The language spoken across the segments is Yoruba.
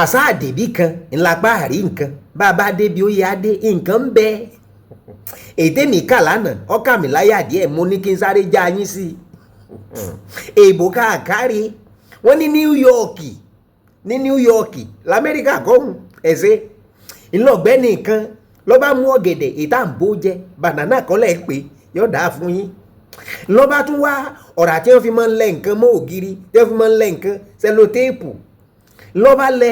Àṣà àdèbí kan ńlápá àrí nǹkan bá a bá débi ó yẹ á dé nǹkan ń bẹ. Ètè mi kà lánàá, ọkà mi láyà díẹ̀, mo ní kí n sáré já yín sí i. Èèbò káàkárí wọ́n ní New York, ní New York lamẹ́ríkà kọ́hún ẹ̀sẹ̀ ńlọgbẹ́ni kan ló bá mú ọ̀gẹ̀dẹ̀ ìtàǹbó jẹ, banana kọ́lẹ̀ pé yóò dáa fún yín, ló bá tún wá ọ̀rá tí wọ́n fi máa ń lẹ nǹkan mọ́ ògiri, tí wọ́n fi máa ń lẹ nǹkan, sellotape, ló bá lẹ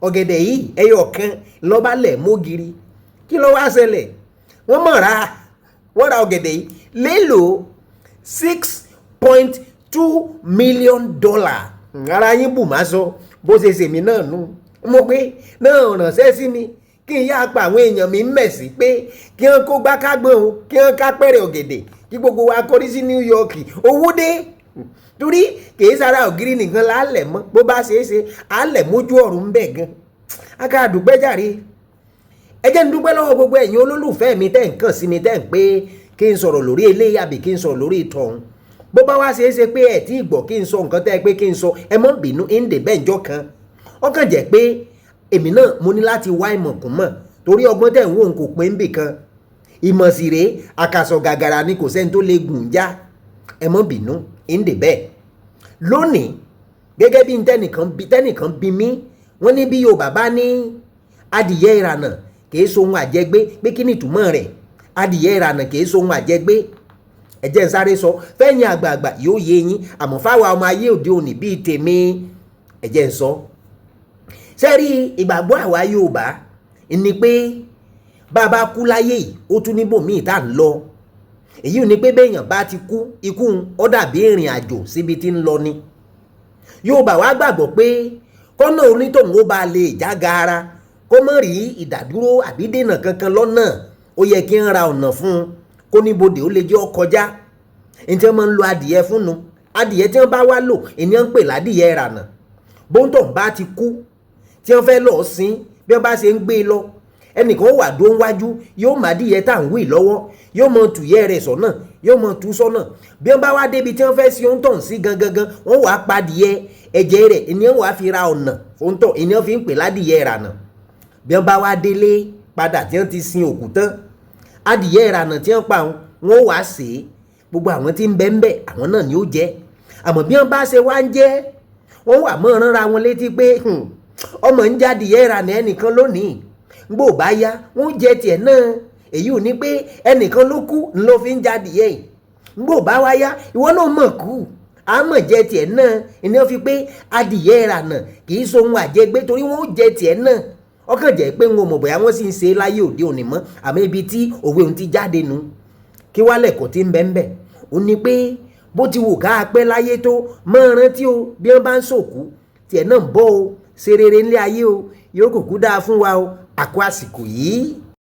ọ̀gẹ̀dẹ̀ yìí ẹyọ kan, ló bá lẹ̀ mọ́giri. Kí ló wá ṣẹlẹ̀? Wọ́n mọ̀ ra, wọ́n ra ọ̀gẹ̀dẹ̀ yìí lélo $6.2 million. Ara yín bù má sọ bó ṣe ṣèmi náà nù. Mo pé náà ránṣẹ́ sí mi kí n yá pa àwọn èèyàn mi mẹ̀sí pé kí wọ́n kó gbákágbọ́n o, kí wọ́n ká pẹ̀rẹ̀ ọ̀gẹ̀dẹ̀, kí gbogbo wa kọrí sí New York. Owó dé, torí kìí sára ògiri nìkan lálẹ̀ mọ́, bó bá ṣeé ṣe álẹ̀ mójú ọ̀run ń bẹ̀ gan. Aka àdúpẹ́ jàre. Ẹ jẹ́ n dúpẹ́ lọ́wọ́ gbogbo ẹ̀yin olólùfẹ́ mi tẹ́ ń kàn sí mi, tẹ́ ń pé kí n sọ̀rọ̀ lórí eléyìí àbí kí n sọ̀rọ̀ lórí ìtọ̀hún. Bó bá wá ṣeé ṣe pé ẹ̀ tí ì gbọ́ kí n sọ nǹkan tẹ́ ẹ pé kí n sọ, ẹ mọ́ bínú, ń dè bẹ́ẹ̀ njọ́ kan. Ọkàn jẹ́ pé èmi náà mo ní láti wá ìmọ̀ kún mọ̀, torí ọgbọ́n tẹ̀ ń wò ń kò pé ń bì kan. Ìmọ̀ sì rèé, àkàsọ̀ gàgàrà ni, kò sẹ́ni tó lè gùn já. Ẹ mọ́ bínú, ń dè bẹ́ẹ̀. Lónìí, gẹ́gẹ́ bí tẹ́nìkan bí mí, wọ́n ní bí Yorùbá bá ní adìyẹ ìrànà kìí sohun àjẹgbé, pé kí ni ìtumọ̀ rẹ̀? Adìyẹ ìrànà kìí sohun àjẹgbé. Ẹ jẹ́ n sáré sọ fẹ́yìn àgbààgbà yóò yé yín, àmọ́ fáwa ọmọ ayé òde òní bíi tèmi, ẹ jẹ́ n sọ. Sẹ́rí ìgbàgbọ́ àwa Yorùbá ni pé bá a bá kú láyé yìí, ó tún níbòmíì tá à ń lọ. Èyí ò ní pé béèyàn bá ti kú, ikú ó dàbí ìrìn àjò síbi tí ń lọ ni. Yorùbá wa gbàgbọ́ pé kọ́nà onítọ̀hún ó bá lè já gaara, kó má rí ìdádúró àbí dènà kankan lọ́nà, ó yẹ kí n ra ọ̀nà fún un, kó níbodè ó lè jẹ́ ó kọjá. Ní tí wọ́n máa ń lo adìyẹ fún nu, adìyẹ tí wọ́n bá wá lò, ènìyàn ń pè ládìyẹ ìrànà. Bóńtọ̀ bá ti kú tí wọ́n fẹ́ lọ́ọ́ sin, bí wọ́n bá ṣe ń gbé e lọ, ẹnìkan wà dó wájú, yóò má adìyẹ tá à ń wí lọ́wọ́, yóò mọ tùyẹ́ rẹ̀ sọ́nà, yóò mọ tú sọ́nà. Bí wọ́n bá wá débi tí wọ́n fẹ́ sin òǹtọ̀ sí gangan, wọ́n wàá padìyẹ, ẹ̀jẹ̀ rẹ̀ ènìyàn wàá fi ra ọ̀nà òǹtọ̀, ènìyàn fi ń pè ládìyẹ ìrànà. Bí wọ́n bá wá délé padà tí wọ́n ti sin òkú tán, adìyẹ ìrànà tí wọ́n pa wọ́n wàá sè é, gbogbo àwọn tí ń bẹ ń bẹ, àwọn náà ni ó jẹ. Àmọ́ bí wọ́n bá ṣe wá ń jẹ, wọ́n wà mọ́ ránra wọn létí pé ọmọ ń jádìyẹ ìrànà ẹnìkan lónìí, gbò bá yá wọ́n jẹ tiẹ̀ náà. Èyí ò ní pé ẹnìkan ló kú ló fi ń jádìyẹ yìí, gbò bá wá yá ìwọ náà mọ̀ kú, àmọ̀ jẹ tiẹ̀ náà. Ìní wọ́n fi pé adìyẹ ìrànà kì í sohun àjẹgbé, torí wọ́n ó jẹ tiẹ̀ náà. Ọkàn jẹ́ pé ń mọ̀ bóyá wọ́n sì ń ṣe láyé òde òní mọ́, àmọ́ ibi tí òwe òun ti jáde nu. Kí wá lẹ̀kọ́ tí ń bẹ ń bẹ̀? Ó ní pé bó ti wù ká pẹ́ láyé tó, mọ́ rántí o, bí wọ́n bá ń sòkú tiẹ̀ náà ń bọ̀ o. Ṣe rere ńlẹ̀ ayé o, yóò kúkú dáa fún wa o. Àkó àsìkò yìí.